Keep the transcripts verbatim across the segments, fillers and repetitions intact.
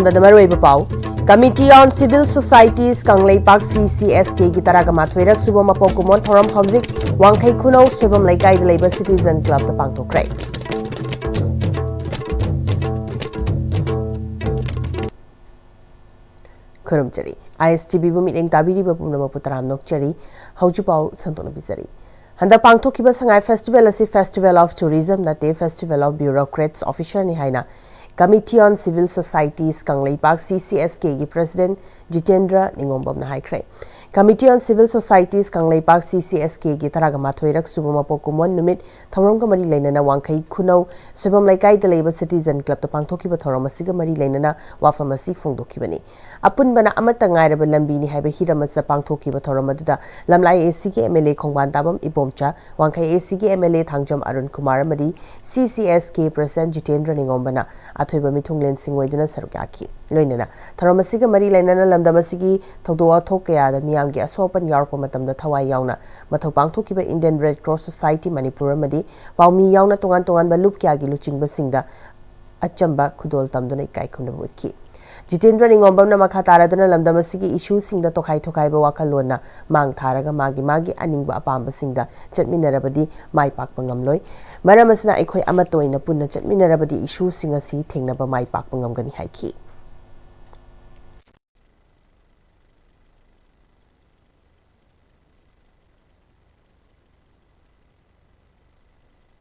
ꯃꯔꯨꯑꯣꯏꯕ ꯄꯥꯎ꯫ Committee on Civil Societies Kangleipak, C C S K ꯒꯤ ꯇꯔꯥꯒ ꯃꯥꯊꯣꯏꯔꯛ ꯁꯨꯕ ꯃꯄꯣꯛ ꯀꯨꯝꯑꯣꯟ ꯊꯧꯔꯝ ꯍꯧꯖꯤꯛ ꯋꯥꯡꯈꯩ ꯈꯨꯅꯧ ꯁꯣꯏꯕꯝ ꯂꯩꯀꯥꯏꯗ ꯂꯩꯕ Citizen Club ꯇ ꯄꯥꯡꯊꯣꯛꯈ꯭ꯔꯦ꯫ ꯈꯨꯔꯨꯝꯖꯔꯤ꯫ I S T V ꯕꯨ ꯃꯤꯠꯌꯦꯡ ꯇꯥꯕꯤꯔꯤꯕ ꯄꯨꯝꯅꯃꯛꯄꯨ ꯇꯔꯥꯝꯅ ꯑꯣꯛꯆꯔꯤ꯫ ꯍꯧꯖꯤꯛ ꯄꯥꯎ ꯁꯟꯗꯣꯛꯅ ꯄꯤꯖꯔꯤ꯫ ꯍꯟꯗꯛ ꯄꯥꯡꯊꯣꯛꯈꯤꯕ ꯁꯉꯥꯏ Festival ꯑꯁꯤ Festival of Tourism ꯅꯠꯇꯦ, Festival of Bureaucrats Officer ꯅꯤ ꯍꯥꯏꯅ Committee on Civil Societies Kangleipak, C C S K ꯒꯤ President ꯖꯤꯇꯦꯟꯗ꯭ꯔ ꯅꯤꯉꯣꯝꯕꯝꯅ ꯍꯥꯏꯈ꯭ꯔꯦ꯫ Committee on Civil Societies Kangleipak, C C S K ꯒꯤ ꯇꯔꯥꯒ ꯃꯥꯊꯣꯏꯔꯛ ꯁꯨꯕ ꯃꯄꯣꯛ ꯀꯨꯝꯑꯣꯟ ꯅꯨꯃꯤꯠ ꯊꯧꯔꯝꯒ ꯃꯔꯤ ꯂꯩꯅꯅ ꯋꯥꯡꯈꯩ ꯈꯨꯅꯧ ꯁꯣꯏꯕꯝ ꯂꯩꯀꯥꯏꯗ ꯂꯩꯕ Citizen Club ꯇ ꯄꯥꯡꯊꯣꯛꯈꯤꯕ ꯊꯧꯔꯝ ꯑꯁꯤꯒ ꯃꯔꯤ ꯂꯩꯅꯅ ꯋꯥꯐꯝ ꯑꯁꯤ ꯐꯣꯡꯗꯣꯛꯈꯤꯕꯅꯤ꯫ "ꯑꯄꯨꯟꯕꯅ ꯑꯃꯠꯇ ꯉꯥꯏꯔꯕ ꯂꯝꯕꯤꯅꯤ" ꯍꯥꯏꯕ ꯍꯤꯔꯝ ꯑꯁꯤꯗ ꯄꯥꯡꯊꯣꯛꯈꯤꯕ ꯊꯧꯔꯝ ꯑꯗꯨꯗ ꯂꯝꯂꯥꯏ A C ꯒꯤ M L A ꯈꯣꯡꯕꯥꯟ ꯇꯥꯕꯝ ꯏꯕꯣꯝꯆꯥ, ꯋꯥꯡꯈꯩ A C ꯒꯤ M L A Thangjam Arun Kumar ꯑꯃꯗꯤ C C S K President Jitendra ꯅꯤꯉꯣꯝꯕꯅ ꯑꯊꯣꯏꯕ ꯃꯤꯊꯨꯡꯂꯦꯟꯁꯤꯡ ꯑꯣꯏꯗꯨꯅ ꯁꯔꯨꯛ ꯌꯥꯈꯤ꯫ ꯂꯣꯏꯅꯅ ꯊꯧꯔꯝ ꯑꯁꯤꯒ ꯃꯔꯤ ꯂꯩꯅꯅ ꯂꯝꯗꯝ ꯑꯁꯤꯒꯤ ꯊꯧꯗꯣꯛ ꯋꯥꯊꯣꯛ ꯀꯌꯥꯗ ꯃꯤꯌꯥꯝꯒꯤ ꯑꯁꯣꯛ ꯑꯄꯟ ꯌꯥꯎꯔꯛꯄ ꯃꯇꯝꯗ ꯊꯋꯥꯏ ꯌꯥꯎꯅ ꯃꯊꯧ ꯄꯥꯡꯊꯣꯛꯈꯤꯕ Indian Red Cross Society Manipur ꯑꯃꯗꯤ ꯄꯥꯎꯃꯤ ꯌꯥꯎꯅ ꯇꯣꯉꯥꯟ ꯇꯣꯉꯥꯟꯕ ꯂꯨꯞ ꯀꯌꯥꯒꯤ ꯂꯨꯆꯤꯡꯕꯁꯤꯡꯗ ꯑꯆꯝꯕ ꯈꯨꯗꯣꯜ ꯇꯝꯗꯨꯅ ꯏꯀꯥꯏ ꯈꯨꯝꯅꯕ ꯎꯠꯈꯤ꯫ ꯖꯤꯇꯦꯟꯗ꯭ꯔ ꯅꯤꯉꯣꯝꯕꯝꯅ ꯃꯈꯥ ꯇꯥꯔꯗꯨꯅ ꯂꯝꯗꯝ ꯑꯁꯤꯒꯤ issue ꯁꯤꯡꯗ ꯇꯣꯈꯥꯏ ꯇꯣꯈꯥꯏꯕ ꯋꯥꯈꯜꯂꯣꯟꯅ ꯃꯥꯡ ꯊꯥꯔꯒ ꯃꯥꯒꯤ ꯃꯥꯒꯤ ꯑꯅꯤꯡꯕ ꯑꯄꯥꯝꯕꯁꯤꯡꯗ ꯆꯠꯃꯤꯟꯅꯔꯕꯗꯤ ꯃꯥꯏ ꯄꯥꯛꯄ ꯉꯝꯂꯣꯏ꯫ ꯃꯔꯝ ꯑꯁꯤꯅ ꯑꯩꯈꯣꯏ ꯑꯃꯠꯇ ꯑꯣꯏꯅ ꯄꯨꯟꯅ ꯆꯠꯃꯤꯟꯅꯔꯕꯗꯤ issue ꯁꯤꯡ ꯑꯁꯤ ꯊꯦꯡꯅꯕ ꯃꯥꯏ ꯄꯥꯛꯄ ꯉꯝꯒꯅꯤ ꯍꯥꯏꯈꯤ꯫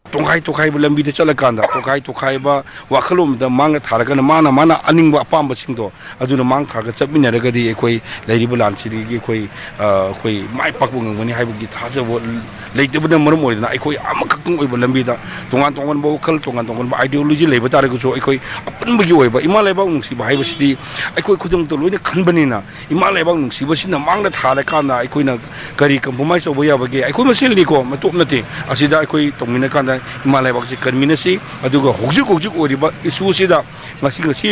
ꯇꯣꯈꯥꯏ ꯇꯣꯈꯥꯏꯕ ꯂꯝꯕꯤꯗ ꯆꯠꯂꯀꯥꯟꯗ, ꯇꯣꯈꯥꯏ ꯇꯣꯈꯥꯏꯕ ꯋꯥꯈꯜꯂꯣꯟꯗ ꯃꯥꯡꯅ ꯊꯥꯔꯒꯅ ꯃꯥꯅ ꯃꯥꯅ ꯑꯅꯤꯡꯕ ꯑꯄꯥꯝꯕꯁꯤꯡꯗꯣ ꯑꯗꯨꯅ ꯃꯥꯡ ꯊꯥꯔꯒ ꯆꯠꯃꯤꯟꯅꯔꯒꯗꯤ ꯑꯩꯈꯣꯏ ꯂꯩꯔꯤꯕ ꯂꯥꯟꯁꯤꯗꯒꯤ ꯑꯩꯈꯣꯏ, ꯑ, ꯑꯩꯈꯣꯏ ꯃꯥꯏ ꯄꯥꯛꯄ ꯉꯝꯒꯅꯤ ꯍꯥꯏꯕꯒꯤ ꯊꯥꯖꯕ ꯂꯩꯇꯕꯅ ꯃꯔꯝ ꯑꯣꯏꯗꯅ, ꯑꯩꯈꯣꯏ ꯑꯃꯈꯛꯇꯪ ꯑꯣꯏꯕ ꯂꯝꯕꯤꯗ ꯇꯣꯉꯥꯟ ꯇꯣꯉꯥꯟꯕ ꯋꯥꯈꯜ, ꯇꯣꯉꯥꯟ ꯇꯣꯉꯥꯟꯕ ideology ꯂꯩꯕ ꯇꯥꯔꯒꯁꯨ, ꯑꯩꯈꯣꯏ ꯑꯄꯨꯟꯕꯒꯤ ꯑꯣꯏꯕ ꯏꯃꯥ ꯂꯩꯕꯥꯛ ꯅꯨꯡꯁꯤꯕ ꯍꯥꯏꯕꯁꯤꯗꯤ ꯑꯩꯈꯣꯏ ꯈꯨꯗꯤꯡꯃꯛꯇ ꯂꯣꯏꯅ ꯈꯟꯕꯅꯤꯅ, ꯏꯃꯥ ꯂꯩꯕꯥꯛ ꯅꯨꯡꯁꯤꯕꯁꯤꯅ ꯃꯥꯡꯗ ꯊꯥꯔꯀꯥꯟꯗ ꯑꯩꯈꯣꯏꯅ ꯀꯔꯤ compromise ꯇꯧꯕ ꯌꯥꯕꯒꯦ? ꯑꯩꯈꯣꯏ ꯃꯁꯦꯜꯅꯤꯀꯣ, ꯃꯇꯣꯞ ꯅꯠꯇꯦ꯫ ꯑꯁꯤꯗ ꯑꯩꯈꯣꯏ ꯇꯧꯃꯤꯟꯅ ꯀꯥꯟꯗ ꯏꯃꯥ ꯂꯩꯕꯥꯛꯁꯤ ꯀꯟꯃꯤꯟꯅꯁꯤ꯫ ꯑꯗꯨꯒ ꯍꯧꯖꯤꯛ ꯍꯧꯖꯤꯛ ꯑꯣꯏꯔꯤꯕ ꯏꯁꯨꯁꯤꯗ ꯉꯁꯤ, ꯉꯁꯤ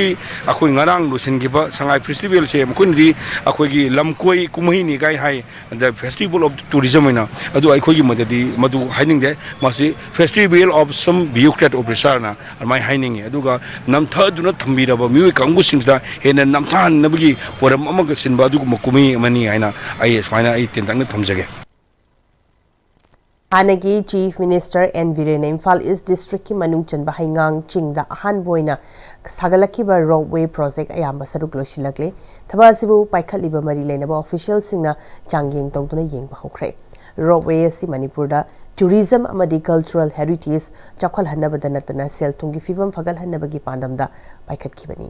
ꯑꯩꯈꯣꯏ ꯉꯔꯥꯡ ꯂꯣꯏꯁꯤꯟꯈꯤꯕ ꯁꯉꯥꯏ ꯐꯦꯁꯇꯤꯚꯦꯜꯁꯦ ꯃꯈꯣꯏꯅꯗꯤ ꯑꯩꯈꯣꯏꯒꯤ ꯂꯝꯀꯣꯏ ꯀꯨꯝꯍꯩꯅꯤ ꯀꯥꯏ ꯍꯥꯏ, the festival of tourism ꯍꯥꯏꯅ꯫ ꯑꯗꯨ ꯑꯩꯈꯣꯏꯒꯤ ꯃꯗꯗꯤ ꯃꯗꯨ ꯍꯥꯏꯅꯤꯡꯗꯦ꯫ ꯃꯁꯤ festival of some bureaucrat officerꯅ ꯑꯗꯨꯃꯥꯏꯅ ꯍꯥꯏꯅꯤꯡꯉꯤ꯫ ꯑꯗꯨꯒ ꯅꯝꯊꯗꯨꯅ ꯊꯝꯕꯤꯔꯕ ꯃꯤꯑꯣꯏ ꯀꯥꯡꯕꯨꯁꯤꯡꯁꯤꯗ ꯍꯦꯟꯅ ꯅꯝꯊꯍꯟꯅꯕꯒꯤ ꯄꯣꯔꯝ ꯑꯃꯒ ꯁꯤꯟꯕ ꯑꯗꯨꯒꯨꯝꯕ ꯀꯨꯝꯍꯩ ꯑꯃꯅꯤ ꯍꯥꯏꯅ ꯑꯩ ꯁꯨꯃꯥꯏꯅ ꯑꯩ ꯇꯦꯟꯇꯛꯅ ꯊꯝꯖꯒꯦ꯫ ꯍꯥꯟꯅꯒꯤ Chief Minister ꯑꯦꯟ ꯕꯤꯔꯦꯟꯅ ꯏꯝꯐꯥꯜ ꯏꯁ ꯗꯤꯁꯇ꯭ꯔꯤꯛꯀꯤ ꯃꯅꯨꯡ ꯆꯟꯕ ꯍꯩꯉꯥꯡ ꯆꯤꯡꯗ ꯑꯍꯥꯟꯕ ꯑꯣꯏꯅ ꯁꯥꯒꯠꯂꯛꯈꯤꯕ ꯔꯣꯞꯋꯦ ꯄ꯭ꯔꯣꯖꯦꯛ ꯑꯌꯥꯝꯕ ꯁꯔꯨꯛ ꯂꯣꯏꯁꯤꯜꯂꯛꯂꯦ꯫ ꯊꯕꯛ ꯑꯁꯤꯕꯨ ꯄꯥꯏꯈꯠꯂꯤꯕ ꯃꯔꯤ ꯂꯩꯅꯕ ꯑꯣꯐꯤꯁꯤꯌꯦꯜꯁꯤꯡꯅ ꯆꯥꯡꯌꯦꯡ ꯇꯧꯗꯨꯅ ꯌꯦꯡꯕ ꯍꯧꯈ꯭ꯔꯦ꯫ ꯔꯣꯞꯋꯦ ꯑꯁꯤ ꯃꯅꯤꯄꯨꯔꯗ ꯇꯨꯔꯤꯖꯝ ꯑꯃꯗꯤ ꯀꯜꯆꯔꯦꯜ ꯍꯦꯔꯤꯇꯦꯖ ꯆꯥꯎꯈꯠꯍꯟꯅꯕꯗ ꯅꯠꯇꯅ ꯁꯦꯜ ꯊꯨꯝꯒꯤ ꯐꯤꯕꯝ ꯐꯒꯠꯍꯟꯅꯕꯒꯤ ꯄꯥꯟꯗꯝꯗ ꯄꯥꯏꯈꯠꯈꯤꯕꯅꯤ꯫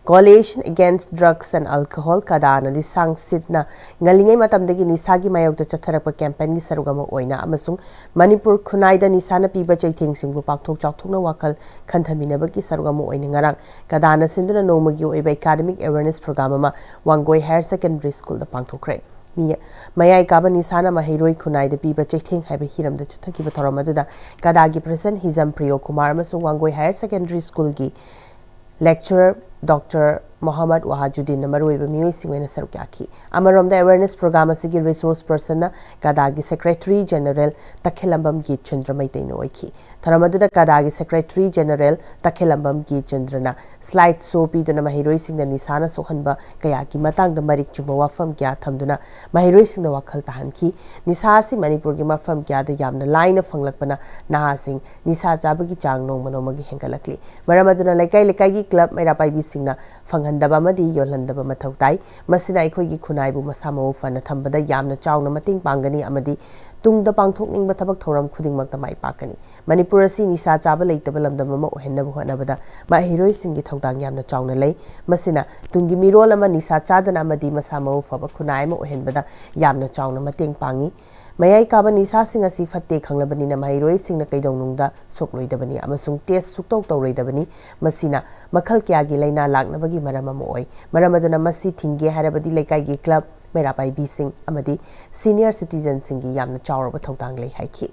Coalition Against Drugs and Alcohol, ꯀꯗꯥꯅ ꯂꯤꯁꯥꯡ ꯁꯤꯠꯅ ꯉꯜꯂꯤꯉꯩ ꯃꯇꯝꯗꯒꯤ ꯅꯤꯁꯥꯒꯤ ꯃꯥꯌꯣꯛꯇ ꯆꯠꯊꯔꯛꯄ ꯀꯦꯝꯄꯦꯟꯒꯤ ꯁꯔꯨꯛ ꯑꯃ ꯑꯣꯏꯅ ꯑꯃꯁꯨꯡ ꯃꯅꯤꯄꯨꯔ ꯈꯨꯟꯅꯥꯏꯗ ꯅꯤꯁꯥꯅ ꯄꯤꯕ ꯆꯩꯊꯦꯡꯁꯤꯡꯕꯨ ꯄꯥꯛꯊꯣꯛ ꯆꯥꯎꯊꯣꯛꯅ ꯋꯥꯈꯜ ꯈꯟꯊꯃꯤꯟꯅꯕꯒꯤ ꯁꯔꯨꯛ ꯑꯃ ꯑꯣꯏꯅ ꯉꯔꯥꯡ ꯀꯗꯥꯅ ꯁꯤꯟꯗꯨꯅ ꯅꯣꯡꯃꯒꯤ ꯑꯣꯏꯕ academic awareness program ꯑꯃ ꯋꯥꯡꯒꯣꯏ Higher Secondary Schoolꯗ ꯄꯥꯡꯊꯣꯛꯈ꯭ꯔꯦ꯫ ꯃꯤ-, ꯃꯌꯥꯏ ꯀꯥꯕ ꯅꯤꯁꯥꯅ ꯃꯍꯩꯔꯣꯏ ꯈꯨꯟꯅꯥꯏꯗ ꯄꯤꯕ ꯆꯩꯊꯦꯡ ꯍꯥꯏꯕ ꯍꯤꯔꯝꯗ ꯆꯠꯊꯈꯤꯕ ꯊꯧꯔꯝ ꯑꯗꯨꯗ ꯀꯗꯥꯒꯤ President ꯍꯤꯖꯝ ꯄ꯭ꯔꯤꯌꯣ ꯀꯨꯃꯥꯔ ꯑꯃꯁꯨꯡ Wangoi Higher Secondary Schoolꯒꯤ Lecturer Doctor Mohammad ꯋꯥꯍꯥꯖꯨꯗꯤꯟꯅ ꯃꯔꯨꯑꯣꯏꯕ ꯃꯤꯑꯣꯏꯁꯤꯡ ꯑꯣꯏꯅ ꯁꯔꯨꯛ ꯌꯥꯈꯤ꯫ ꯑꯃꯔꯣꯝꯗ, awareness program ꯑꯁꯤꯒꯤ resource personꯅ ꯀꯗꯥꯒꯤ Secretary General ꯇꯈꯦꯂꯝꯕꯝ ꯒꯤꯠꯆꯟꯗ꯭ꯔ ꯃꯩꯇꯩꯅ ꯑꯣꯏꯈꯤ꯫ ꯊꯧꯔꯝ ꯑꯗꯨꯗ ꯀꯗꯥꯒꯤ Secretary General ꯇꯈꯦꯂꯝꯕꯝ ꯒꯤꯠꯆꯟꯗ꯭ꯔꯅ slide show ꯄꯤꯗꯨꯅ ꯃꯍꯩꯔꯣꯏꯁꯤꯡꯗ ꯅꯤꯁꯥꯅ ꯁꯣꯛꯍꯟꯕ ꯀꯌꯥꯒꯤ ꯃꯇꯥꯡꯗ ꯃꯔꯤꯛ ꯆꯨꯝꯕ ꯋꯥꯐꯝ ꯀꯌꯥ ꯊꯝꯗꯨꯅ ꯃꯍꯩꯔꯣꯏꯁꯤꯡꯗ ꯋꯥꯈꯜ ꯇꯥꯍꯟꯈꯤ꯫ ꯅꯤꯁꯥ ꯑꯁꯤ ꯃꯅꯤꯄꯨꯔꯒꯤ ꯃꯐꯝ ꯀꯌꯥꯗ ꯌꯥꯝꯅ ꯂꯥꯏꯅ ꯐꯪꯂꯛꯄꯅ ꯅꯍꯥꯁꯤꯡ ꯅꯤꯁꯥ ꯆꯥꯕꯒꯤ ꯆꯥꯡ ꯅꯣꯡꯃ ꯅꯣꯡꯃꯒꯤ ꯍꯦꯟꯒꯠꯂꯛꯂꯤ꯫ ꯃꯔꯝ ꯑꯗꯨꯅ ꯂꯩꯀꯥꯏ ꯂꯩꯀꯥꯏꯒꯤ club ꯃꯩꯔꯥ ꯄꯥꯏꯕꯤꯁꯤꯡꯅ ꯐꯪꯍꯟꯗꯕ ꯑꯃꯗꯤ ꯌꯣꯜꯍꯟꯗꯕ ꯃꯊꯧ ꯇꯥꯏ꯫ ꯃꯁꯤꯅ ꯑꯩꯈꯣꯏꯒꯤ ꯈꯨꯟꯅꯥꯏꯕꯨ ꯃꯁꯥ ꯃꯎ ꯐꯅ ꯊꯝꯕꯗ ꯌꯥꯝꯅ ꯆꯥꯎꯅ ꯃꯇꯦꯡ ꯄꯥꯡꯒꯅꯤ ꯑꯃꯗꯤ ꯇꯨꯡꯗ ꯄꯥꯡꯊꯣꯛꯅꯤꯡꯕ ꯊꯕꯛ ꯊꯧꯔꯝ ꯈꯨꯗꯤꯡꯃꯛꯇ ꯃꯥꯏ ꯄꯥꯛꯀꯅꯤ꯫ ꯃꯅꯤꯄꯨꯔ ꯑꯁꯤ ꯅꯤꯁꯥ ꯆꯥꯕ ꯂꯩꯇꯕ ꯂꯝꯗꯝ ꯑꯃ ꯑꯣꯏꯍꯟꯅꯕ ꯍꯣꯠꯅꯕꯗ ꯃꯍꯩꯔꯣꯏꯁꯤꯡꯒꯤ ꯊꯧꯗꯥꯡ ꯌꯥꯝꯅ ꯆꯥꯎꯅ ꯂꯩ꯫ ꯃꯁꯤꯅ ꯇꯨꯡꯒꯤ ꯃꯤꯔꯣꯜ ꯑꯃ ꯅꯤꯁꯥ ꯆꯥꯗꯅ ꯑꯃꯗꯤ ꯃꯁꯥ ꯃꯎ ꯐꯕ ꯈꯨꯟꯅꯥꯏ ꯑꯃ ꯑꯣꯏꯍꯟꯕꯗ ꯌꯥꯝꯅ ꯆꯥꯎꯅ ꯃꯇꯦꯡ ꯄꯥꯡꯏ꯫ ꯃꯌꯥꯏ ꯀꯥꯕ ꯅꯤꯁꯥꯁꯤꯡ ꯑꯁꯤ ꯐꯠꯇꯦ ꯈꯪꯂꯕꯅꯤꯅ ꯃꯍꯩꯔꯣꯏꯁꯤꯡꯅ ꯀꯩꯗꯧꯅꯨꯡꯗ ꯁꯣꯛꯂꯣꯏꯗꯕꯅꯤ ꯑꯃꯁꯨꯡ ꯇꯦꯁ ꯁꯨꯛꯇꯧ ꯇꯧꯔꯣꯏꯗꯕꯅꯤ꯫ ꯃꯁꯤꯅ ꯃꯈꯜ ꯀꯌꯥꯒꯤ ꯂꯥꯏꯅꯥ ꯂꯥꯛꯅꯕꯒꯤ ꯃꯔꯝ ꯑꯃ ꯑꯣꯏ꯫ ꯃꯔꯝ ꯑꯗꯨꯅ ꯃꯁꯤ ꯊꯤꯡꯒꯦ ꯍꯥꯏꯔꯕꯗꯤ ꯂꯩꯀꯥꯏꯒꯤ ꯀ꯭ꯂꯕ, ꯃꯩꯔꯥ ꯄꯥꯏꯕꯤꯁꯤꯡ ꯑꯃꯗꯤ ꯁꯤꯅꯤꯌꯔ ꯁꯤꯇꯤꯖꯟꯁꯤꯡꯒꯤ ꯌꯥꯝꯅ ꯆꯥꯎꯔꯕ ꯊꯧꯗꯥꯡ ꯂꯩ ꯍꯥꯏꯈꯤ꯫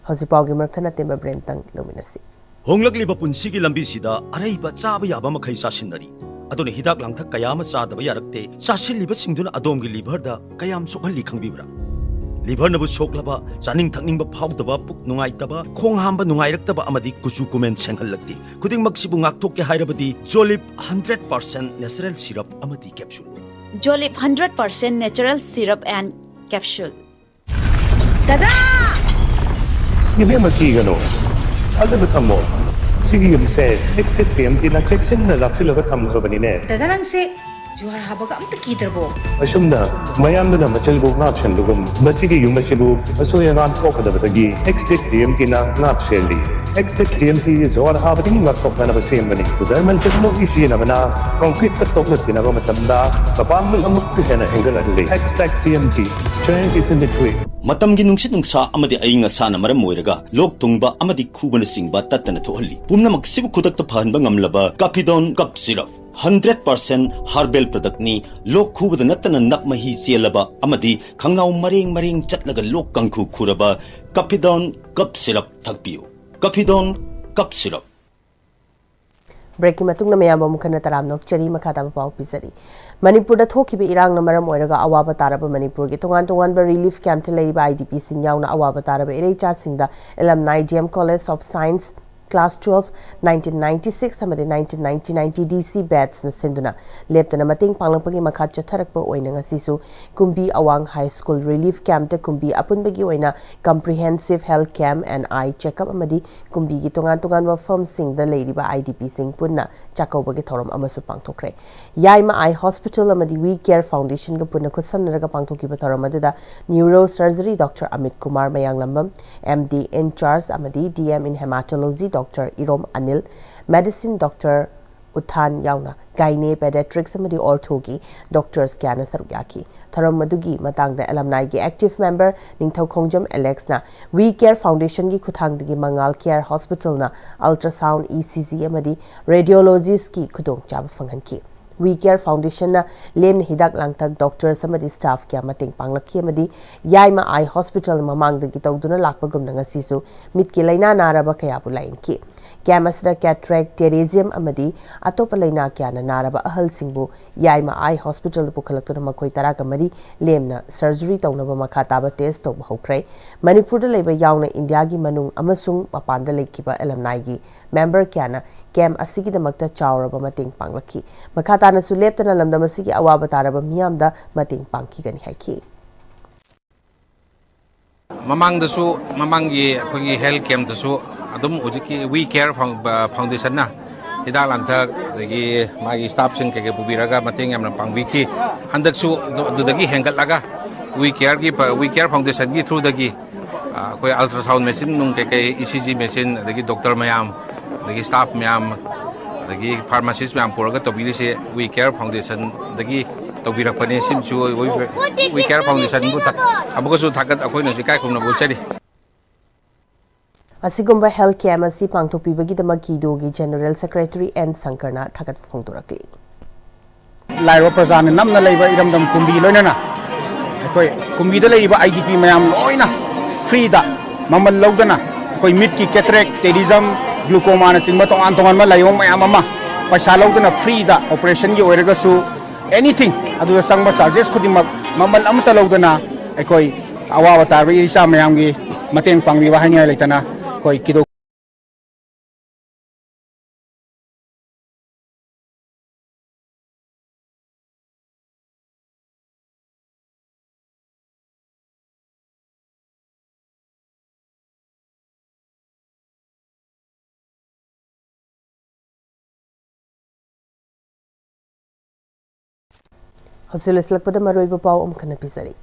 ꯍꯧꯖꯤꯛ ꯄꯥꯎꯒꯤ ꯃꯔꯛ ꯊꯠꯅ ꯇꯦꯟꯕ ꯕ꯭ꯔꯦꯛ ꯑꯃꯇꯪ ꯂꯧꯃꯤꯟꯅꯁꯤ꯫ ꯍꯣꯡꯂꯛꯂꯤꯕ ꯄꯨꯟꯁꯤꯒꯤ ꯂꯝꯕꯤꯁꯤꯗ ꯑꯔꯩꯕ ꯆꯥꯕ ꯌꯥꯕ ꯃꯈꯩ ꯆꯥꯁꯤꯟꯅꯔꯤ꯫ ꯑꯗꯨꯅ ꯍꯤꯗꯥꯛ ꯂꯥꯡꯊꯛ ꯀꯌꯥ ꯑꯃ ꯆꯥꯗꯕ ꯌꯥꯔꯛꯇꯦ꯫ ꯆꯥꯁꯤꯜꯂꯤꯕꯁꯤꯡꯗꯨꯅ ꯑꯗꯣꯝꯒꯤ ꯂꯤꯚꯔꯗ ꯀꯌꯥꯝ ꯁꯣꯛꯍꯜꯂꯤ ꯈꯪꯕꯤꯕ꯭ꯔꯥ? ꯂꯤꯚꯔꯅꯕꯨ ꯁꯣꯛꯂꯕ, ꯆꯥꯅꯤꯡ ꯊꯛꯅꯤꯡꯕ ꯐꯥꯎꯗꯕ, ꯄꯨꯛ ꯅꯨꯡꯉꯥꯏꯇꯕ, ꯈꯣꯡ ꯍꯥꯝꯕ ꯅꯨꯡꯉꯥꯏꯔꯛꯇꯕ ꯑꯃꯗꯤ ꯀꯨꯆꯨ ꯀꯨꯃꯦꯟ ꯁꯦꯡꯍꯜꯂꯛꯇꯦ꯫ ꯈꯨꯗꯤꯡꯃꯛꯁꯤꯕꯨ ꯉꯥꯛꯊꯣꯛꯀꯦ ꯍꯥꯏꯔꯕꯗꯤ ꯖꯣꯂꯤꯞ ꯍꯟꯗ꯭ꯔꯦꯠ ꯄꯥꯔꯁꯦꯟ natural syrup ꯑꯃꯗꯤ capsule꯫ Jolip hundred percent natural syrup and capsule. ꯗꯗꯥ! ꯏꯕꯦꯝꯃ, ꯀꯤꯒꯅꯨ꯫ ꯊꯥꯖꯕ ꯊꯝꯃꯣ꯫ ꯁꯤꯒꯤ ꯌꯨꯝꯁꯦ ꯑꯦꯛꯁꯇꯦꯛ ꯇꯤ ꯑꯦꯝ ꯇꯤꯅ ꯆꯦꯛꯁꯤꯟꯅ ꯂꯥꯛꯁꯤꯜꯂꯒ ꯊꯝꯈ꯭ꯔꯕꯅꯤꯅꯦ꯫ ꯗꯗꯥ, ꯅꯪꯁꯦ ꯖꯨꯍꯥꯔ ꯍꯥꯕꯒ ꯑꯝꯇ ꯀꯤꯗ꯭ꯔꯕꯣ? ꯑꯁꯨꯝꯅ ꯃꯌꯥꯝꯗꯨꯅ ꯃꯆꯤꯜꯕꯨ ꯉꯥꯛ ꯁꯦꯟꯕꯒꯨꯝ, ꯃꯁꯤꯒꯤ ꯌꯨꯝ ꯑꯁꯤꯕꯨ ꯑꯁꯣꯏ ꯑꯉꯥꯝ ꯊꯣꯛꯀꯗꯕꯗꯒꯤ ꯑꯦꯛꯁꯇꯦꯛ ꯇꯤ ꯑꯦꯝ ꯇꯤꯅ ꯉꯥꯛ ꯁꯦꯜꯂꯤ꯫ ꯑꯦꯛꯁꯇꯦꯛ ꯇꯤ ꯑꯦꯝ ꯇꯤ ꯖꯨꯍꯥꯔ ꯍꯥꯕꯗꯒꯤ ꯉꯥꯛꯊꯣꯛꯅꯅꯕ ꯁꯦꯝꯕꯅꯤ꯫ ꯖꯔꯃꯟ ꯇꯦꯛꯅꯣꯂꯣꯖꯤ ꯁꯤꯖꯤꯟꯅꯕꯅ ꯀꯣꯡꯀ꯭ꯔꯤꯠꯀ ꯇꯣꯛꯅ ꯇꯤꯟꯅꯕ ꯃꯇꯝꯗ ꯃꯄꯥꯡꯒꯜ ꯑꯃꯨꯛꯀ ꯍꯦꯟꯅ ꯍꯦꯟꯒꯠꯍꯜꯂꯤ꯫ ꯑꯦꯛꯁꯇꯦꯛ T M T, strength is in the grit. ꯃꯇꯝꯒꯤ ꯅꯨꯡꯁꯤꯠ ꯅꯨꯡꯁꯥ ꯑꯃꯗꯤ ꯑꯏꯪ ꯑꯁꯥꯅ ꯃꯔꯝ ꯑꯣꯏꯔꯒ ꯂꯣꯛ ꯊꯨꯡꯕ ꯑꯃꯗꯤ ꯈꯨꯕꯅꯆꯤꯡꯕ ꯇꯠꯇꯅ ꯊꯣꯛꯍꯜꯂꯤ꯫ ꯄꯨꯝꯅꯃꯛꯁꯤꯕꯨ ꯈꯨꯗꯛꯇ ꯐꯍꯟꯕ ꯉꯝꯂꯕ ꯀꯥꯄꯤꯗꯣꯟ cup syrup. Hundred percent herbal ꯄ꯭ꯔꯗꯛꯅꯤ꯫ ꯂꯣꯛ ꯈꯨꯕꯗ ꯅꯠꯇꯅ ꯅꯞ ꯃꯍꯤ ꯆꯦꯜꯂꯕ ꯑꯃꯗꯤ ꯈꯪꯅꯥꯎ ꯃꯔꯦꯡ ꯃꯔꯦꯡ ꯆꯠꯂꯒ ꯂꯣꯛ ꯀꯥꯡꯈꯨ ꯈꯨꯔꯕ ꯀꯥꯄꯤꯗꯣꯟ ꯀꯞ ꯁꯤꯔꯞ ꯊꯛꯄꯤꯌꯨ꯫ ꯀꯥꯄꯤꯗꯣꯟ cup syrup. ꯕ꯭ꯔꯦꯛꯀꯤ ꯃꯇꯨꯡꯗ ꯃꯌꯥꯝꯕꯨ ꯑꯃꯨꯛ ꯍꯟꯅ ꯇꯔꯥꯝꯅ ꯑꯣꯛꯆꯔꯤ꯫ ꯃꯈꯥ ꯇꯥꯕ ꯄꯥꯎ ꯄꯤꯖꯔꯤ꯫ ꯃꯅꯤꯄꯨꯔꯗ ꯊꯣꯛꯈꯤꯕ ꯏꯔꯥꯡꯅ ꯃꯔꯝ ꯑꯣꯏꯔꯒ ꯑꯋꯥꯕ ꯇꯥꯔꯕ ꯃꯅꯤꯄꯨꯔꯒꯤ ꯇꯣꯉꯥꯟ ꯇꯣꯉꯥꯟꯕ ꯔꯤꯂꯤꯐ ꯀꯦꯝꯞꯇ ꯂꯩꯔꯤꯕ ꯑꯥꯏ ꯗꯤ ꯄꯤꯁꯤꯡ ꯌꯥꯎꯅ ꯑꯋꯥꯕ ꯇꯥꯔꯕ ꯏꯔꯩꯆꯥꯁꯤꯡꯗ alumni D M College of Science class twelve, nineteen ninety six ꯑꯃꯗꯤ nineteen ninety nine T D C ꯕꯦꯠꯁꯅ ꯁꯤꯟꯗꯨꯅ ꯂꯦꯞꯇꯅ ꯃꯇꯦꯡ ꯄꯥꯡꯂꯛꯄꯒꯤ ꯃꯈꯥ ꯆꯠꯊꯔꯛꯄ ꯑꯣꯏꯅ ꯉꯁꯤꯁꯨ ꯀꯨꯝꯕꯤ ꯑꯋꯥꯡ ꯍꯥꯏ ꯁ꯭ꯀꯨꯜ ꯔꯤꯂꯤꯐ ꯀꯦꯝꯞꯇ ꯀꯨꯝꯕꯤ ꯑꯄꯨꯟꯕꯒꯤ ꯑꯣꯏꯅ comprehensive health camp and eye checkup ꯑꯃꯗꯤ ꯀꯨꯝꯕꯤꯒꯤ ꯇꯣꯉꯥꯟ ꯇꯣꯉꯥꯟꯕ ꯃꯐꯝꯁꯤꯡꯗ ꯂꯩꯔꯤꯕ ꯑꯥꯏ ꯗꯤ ꯄꯤꯁꯤꯡ ꯄꯨꯟꯅ ꯆꯥꯛꯀꯧꯕꯒꯤ ꯊꯧꯔꯝ ꯑꯃꯁꯨ ꯄꯥꯡꯊꯣꯛꯈ꯭ꯔꯦ꯫ ꯌꯥꯏꯃ ꯑꯥꯏ ꯍꯣꯁꯄꯤꯇꯥꯜ ꯑꯃꯗꯤ ꯋꯤ ꯀꯦꯌꯔ ꯐꯥꯎꯟꯗꯦꯁꯟꯒ ꯄꯨꯟꯅ ꯈꯨꯠꯁꯝꯅꯔꯒ ꯄꯥꯡꯊꯣꯛꯈꯤꯕ ꯊꯧꯔꯝ ꯑꯗꯨꯗ neuro surgery doctor Amit Kumar Mayanglambam, M D in charge ꯑꯃꯗꯤ D M in hematology doctor Irom Anil, medicine doctor ꯎꯠꯊꯥꯟ ꯌꯥꯎꯅ Gynae, Pediatrics ꯑꯃꯗꯤ Orthoꯒꯤ doctors ꯀꯌꯥꯅ ꯁꯔꯨꯛ ꯌꯥꯈꯤ꯫ ꯊꯧꯔꯝ ꯑꯗꯨꯒꯤ ꯃꯇꯥꯡꯗ alumniꯒꯤ active member ꯅꯤꯡꯊꯧ ꯈꯣꯡꯖꯝ Alexꯅ We Care Foundationꯒꯤ ꯈꯨꯠꯊꯥꯡꯗꯒꯤ ꯃꯉꯥꯜ Care Hospitalꯅ ultrasound, ECG ꯑꯃꯗꯤ radiologistꯀꯤ ꯈꯨꯗꯣꯡꯆꯥꯕ ꯐꯪꯍꯟꯈꯤ꯫ We Care Foundationꯅ ꯂꯦꯝꯅ ꯍꯤꯗꯥꯛ ꯂꯥꯡꯊꯛ, doctors ꯑꯃꯗꯤ staff ꯀꯌꯥ ꯃꯇꯦꯡ ꯄꯥꯡꯂꯛꯈꯤ ꯑꯃꯗꯤ ꯌꯥꯏꯃ Eye Hospital ꯃꯃꯥꯡꯗꯒꯤ ꯇꯧꯗꯨꯅ ꯂꯥꯛꯄꯒꯨꯝꯅ ꯉꯁꯤꯁꯨ ꯃꯤꯠꯀꯤ ꯂꯥꯏꯅꯥ ꯅꯥꯔꯕ ꯀꯌꯥꯕꯨ ꯂꯥꯌꯦꯡꯈꯤ꯫ Camp ꯑꯁꯤꯗ cataract, pterygium ꯑꯃꯗꯤ ꯑꯇꯣꯞꯄ ꯂꯥꯏꯅꯥ ꯀꯌꯥꯅ ꯅꯥꯔꯕ ꯑꯍꯜꯁꯤꯡꯕꯨ ꯌꯥꯏꯃ Eye Hospitalꯗ ꯄꯨꯈꯠꯂꯛꯇꯨꯅ ꯃꯈꯣꯏ ꯇꯔꯥꯒ ꯃꯔꯤ ꯂꯦꯝꯅ surgery ꯇꯧꯅꯕ ꯃꯈꯥ ꯇꯥꯕ test ꯇꯧꯕ ꯍꯧꯈ꯭ꯔꯦ꯫ ꯃꯅꯤꯄꯨꯔꯗ ꯂꯩꯕ ꯌꯥꯎꯅ ꯏꯟꯗꯤꯌꯥꯒꯤ ꯃꯅꯨꯡ ꯑꯃꯁꯨꯡ ꯃꯄꯥꯟꯗ ꯂꯩꯈꯤꯕ alumniꯒꯤ member ꯀꯌꯥꯅ camp ꯑꯁꯤꯒꯤꯗꯃꯛꯇ ꯆꯥꯎꯔꯕ ꯃꯇꯦꯡ ꯄꯥꯡꯂꯛꯈꯤ꯫ ꯃꯈꯥ ꯇꯥꯅꯁꯨ ꯂꯦꯞꯇꯅ ꯂꯝꯗꯝ ꯑꯁꯤꯒꯤ ꯑꯋꯥꯕ ꯇꯥꯔꯕ ꯃꯤꯌꯥꯝꯗ ꯃꯇꯦꯡ ꯄꯥꯡꯈꯤꯒꯅꯤ ꯍꯥꯏꯈꯤ꯫ ꯃꯃꯥꯡꯗꯁꯨ, ꯃꯃꯥꯡꯒꯤ ꯑꯩꯈꯣꯏꯒꯤ health campꯇꯁꯨ ꯑꯗꯨꯝ ꯍꯧꯖꯤꯛꯀꯤ We Care Foun-, ꯑ, Foundationꯅ ꯍꯤꯗꯥꯛ ꯂꯥꯡꯊꯛ, ꯑꯗꯒꯤ ꯃꯥꯒꯤ staffꯁꯤꯡ ꯀꯩꯀꯩ ꯄꯨꯕꯤꯔꯒ ꯃꯇꯦꯡ ꯌꯥꯝꯅ ꯄꯥꯡꯕꯤꯈꯤ꯫ ꯍꯟꯗꯛꯁꯨ ꯑꯗꯨ-, ꯑꯗꯨꯗꯒꯤ ꯍꯦꯟꯒꯠꯂꯒ We Careꯒꯤ ꯄ-, We Care Foundationꯒꯤ throughꯗꯒꯤ, ꯑ, ꯑꯩꯈꯣꯏ ultrasound machine ꯅꯨꯡ ꯀꯩꯀꯩ, ECG machine, ꯑꯗꯒꯤ doctor ꯃꯌꯥꯝ, ꯑꯗꯒꯤ staff ꯃꯌꯥꯝ, ꯑꯗꯒꯤ pharmacist ꯃꯌꯥꯝ ꯄꯨꯔꯒ ꯇꯧꯕꯤꯔꯤꯁꯦ We Care Foundationꯗꯒꯤ ꯇꯧꯕꯤꯔꯛꯄꯅꯤ꯫ ꯁꯤꯃꯁꯨ We Care Foundationꯕꯨ ꯊꯥ-, ꯑꯃꯨꯛꯀꯁꯨ ꯊꯥꯒꯠ-, ꯑꯩꯈꯣꯏꯅꯁꯨ ꯏꯀꯥꯏ ꯈꯨꯝꯅꯕ ꯎꯠꯆꯔꯤ꯫ ꯑꯁꯤꯒꯨꯝꯕ health camp ꯑꯁꯤ ꯄꯥꯡꯊꯣꯛꯄꯤꯕꯒꯤꯗꯃꯛ KIDOꯒꯤ General Secretary N ꯁꯪꯀꯔꯅ ꯊꯥꯒꯠꯄ ꯐꯣꯡꯗꯣꯔꯛꯂꯤ꯫ ꯂꯥꯏꯔꯕ ꯄ꯭ꯔꯖꯥꯅ ꯅꯝꯅ ꯂꯩꯕ ꯏꯔꯝꯗꯝ ꯀꯨꯝꯕꯤ ꯂꯣꯏꯅꯅ ꯑꯩꯈꯣꯏ ꯀꯨꯝꯕꯤꯗ ꯂꯩꯔꯤꯕ IDP ꯃꯌꯥꯝ ꯂꯣꯏꯅ freeꯗ ꯃꯃꯜ ꯂꯧꯗꯅ ꯑꯩꯈꯣꯏ ꯃꯤꯠꯀꯤ cataract, pterygium, glaucomaꯅꯆꯤꯡꯕ ꯇꯣꯉꯥꯟ ꯇꯣꯉꯥꯟꯕ ꯂꯥꯏꯑꯣꯡ ꯃꯌꯥꯝ ꯑꯃ ꯄꯩꯁꯥ ꯂꯧꯗꯅ freeꯗ operationꯒꯤ ꯑꯣꯏꯔꯒꯁꯨ anything ꯑꯗꯨꯗ ꯆꯪꯕ charges ꯈꯨꯗꯤꯡꯃꯛ ꯃꯃꯜ ꯑꯃꯠꯇ ꯂꯧꯗꯅ ꯑꯩꯈꯣꯏ ꯑꯋꯥꯕ ꯇꯥꯔꯕ ꯏꯆꯥ ꯃꯌꯥꯝꯒꯤ ꯃꯇꯦꯡ ꯄꯥꯡꯕꯤꯕ ꯍꯥꯏꯅꯤꯡꯉꯥꯏ ꯂꯩꯇꯅ ꯑꯩꯈꯣꯏ KIDO ꯍꯧꯖꯤꯛ ꯂꯣꯏꯁꯤꯜꯂꯛꯄꯗ ꯃꯔꯨꯑꯣꯏꯕ ꯄꯥꯎ ꯑꯃꯨꯛ ꯍꯟꯅ ꯄꯤꯖꯔꯤ꯫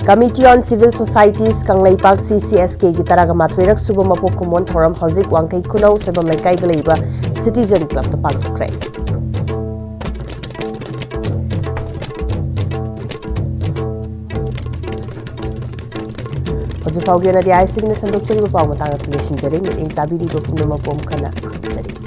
Committee on Civil Societies Kangleipak C C S K ꯒꯤ ꯇꯔꯥꯒ ꯃꯥꯊꯣꯏꯔꯛ ꯁꯨꯕ ꯃꯄꯣꯛ ꯀꯨꯝꯑꯣꯟ ꯊꯧꯔꯝ ꯍꯧꯖꯤꯛ ꯋꯥꯡꯈꯩ ꯈꯨꯅꯧ ꯁꯣꯏꯕꯝ ꯂꯩꯀꯥꯏꯗ ꯂꯩꯕ Citizen Club ꯇ ꯄꯥꯡꯊꯣꯛꯈ꯭ꯔꯦ꯫ ꯍꯧꯖꯤꯛ ꯐꯥꯎꯒꯤ ꯑꯣꯏꯅꯗꯤ ICBꯅ ꯁꯟꯗꯣꯛꯆꯔꯤꯕ ꯄꯥꯎ ꯃꯇꯥꯡ ꯑꯁꯤ ꯂꯣꯏꯁꯤꯟꯖꯔꯦ꯫ ꯃꯤꯠꯌꯦꯡ ꯇꯥꯕꯤꯔꯤꯕ ꯄꯨꯝꯅꯃꯛꯄꯨ ꯑꯃꯨꯛ ꯍꯟꯅ ꯈꯨꯔꯨꯝꯖꯔꯤ꯫